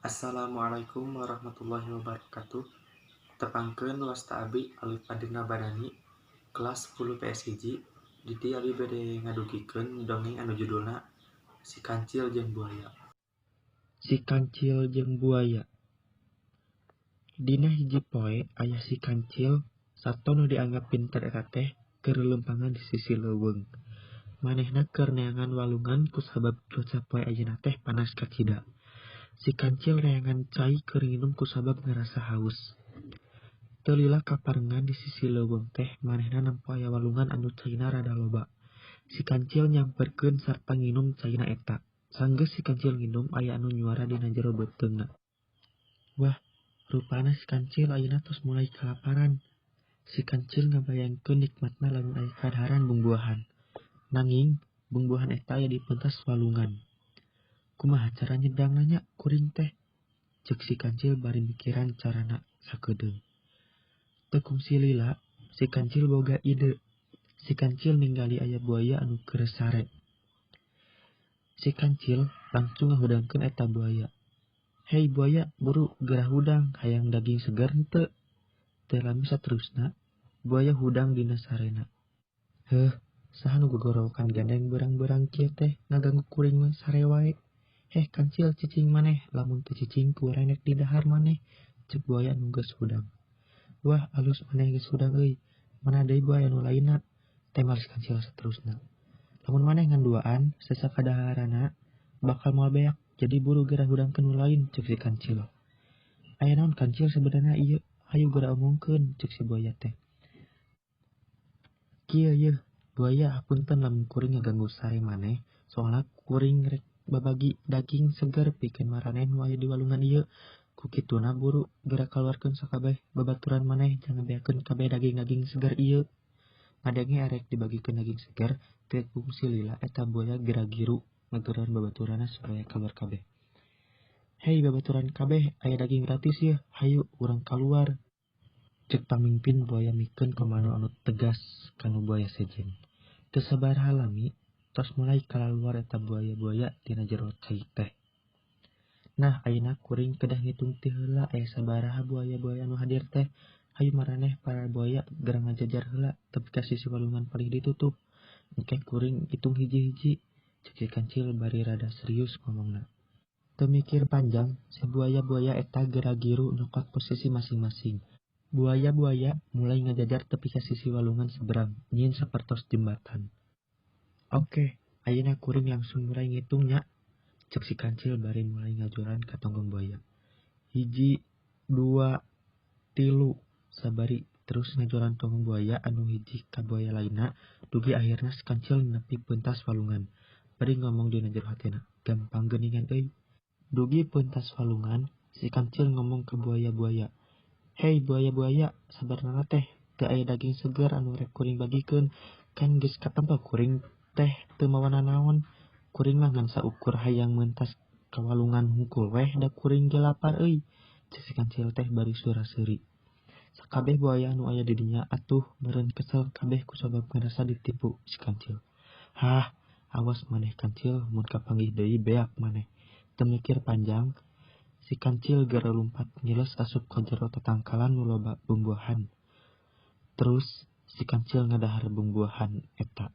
Assalamualaikum warahmatullahi wabarakatuh. Tepangkeun wasta abi Alif Adina Badani kelas 10 PS 1. Di dieu abi bade ngadugikeun dongeng anu judulna Si Kancil jeung Buaya. Si Kancil jeung Buaya. Dina hiji poe aya si Kancil sato nu dianggap pinter eta teh keur leuleumpangan di sisi leuweung. Manehna keur neangan walungan kusabab cuaca poe ayeuna teh panas kacida. Si Kancil neangan cai keur nginum kusabab ngarasa haus. Teu lila kaparengan di sisi leuweung teh manehna nempo aya walungan anu caina rada loba. Si Kancil nyamperkeun sarta nginum caina eta. Sanggeus si Kancil nginum aya anu nyuara dina jero beuteungna. Wah, rupana si Kancil ayeuna tos mulai kalaparan. Si Kancil ngabayangkeun nikmatna lamun aya kadaharan bungbuahan. Nanging, bungbuahan eta aya di pentas walungan. Kumaha cara nyedangna nya kuring teh? Ceuk si Kancil bari mikiran carana sakedeung. Teu kungsi lila, si Kancil boga ide. Si Kancil ningali aya buaya anu keur sare. Si Kancil langsung ngahudangkeun eta buaya. Hei buaya, buru geura hudang, hayang daging seger henteu? Teu lami saterusna, buaya hudang dina sarena. Heuh, saha nu gogorowokan gandeng beurang-beurang kieu teh ngaganggu kuring mah sare wae. Heh Kancil cicing maneh, lamun teu cicing ku urang rek didahar maneh, ceuk buaya anu geus hudang. Wah, alus maneh geus hudang euy, mana deui buaya nu lainna, tembal si Kancil saterusna. Lamun maneh ngan duaan, sesa kadaharanna bakal moal beak, jadi buru geura hudangkeun nu lain, ceuk si Kancil. Aya naon Kancil sabenerna ieu, hayu geura omongkeun, ceuk si buaya teh. Kieu yeuh, buaya hapunten lamun kuring ngaganggu sare maneh, soalna kuring rek babagi daging seger pikeun maraneh nu aya di walungan ieu. Ku kituna buru geura kaluarkeun sakabeh babaturan maneh jang ngabeakeun kabeh daging-daging seger ieu. Ngadenge arek dibagikeun daging seger, teu kungsi lila eta buaya geura-giru ngageroan babaturanna supaya kaluar kabeh. Hei babaturan kabeh, aya daging gratis yeuh, hayu urang kaluar. Ceuk pamingpin buaya mikeun komando anu tegas ka nu buaya sejen. Teu sabaraha lami, tos mulai kalaluar eta buaya-buaya tina jero cai teh. Nah, ayeuna kuring kedah ngitung ti heula aya sabaraha buaya-buaya anu hadir teh. Hayu maraneh para buaya geura ngajajar heula tepi ka sisi walungan palih ditutup. Engke kuring itung hiji-hiji, ceuk si Kancil bari rada serius ngomongna. Teu mikir panjang, si buaya-buaya eta geura-giru nyokot posisi masing-masing. Buaya-buaya mulai ngajajar tepi ka sisi walungan seberang, nyieun sapertos jembatan. Oke, ayeuna kuring langsung mulai ngitung nya, ceuk si Kancil bari mulai ngajoran ka tonggong buaya. Hiji, dua, tilu, sabari terus ngajoran tonggong buaya anu hiji ka buaya lainna, dugi akhirna si Kancil nepi pentas walungan. Bari ngomong dina jero hatena, gampang geuningan euy. Dugi pentas walungan, si Kancil ngomong ka buaya-buaya. Hei buaya-buaya, sabenerna teh teu aya daging seger anu rek kuring bagikeun, kan geus katempo kuring teh teu mawa nanaon. Kuring mah ngan saukur hayang mentas ka walungan hungkul weh da kuring ge lapar euy, ceuk si Kancil teh bari sura-seuri. Sakabeh buaya anu aya di dinya atuh meureun kesel kabeh kusabab ngarasa ditipu si Kancil. Hah, awas maneh Kancil mun kapanggih deui beak maneh. Teu mikir panjang, si Kancil geura lumpat ngiles asup ka jero tatangkalan nu loba bumbuahan. Terus si Kancil ngadahar bumbuahan eta.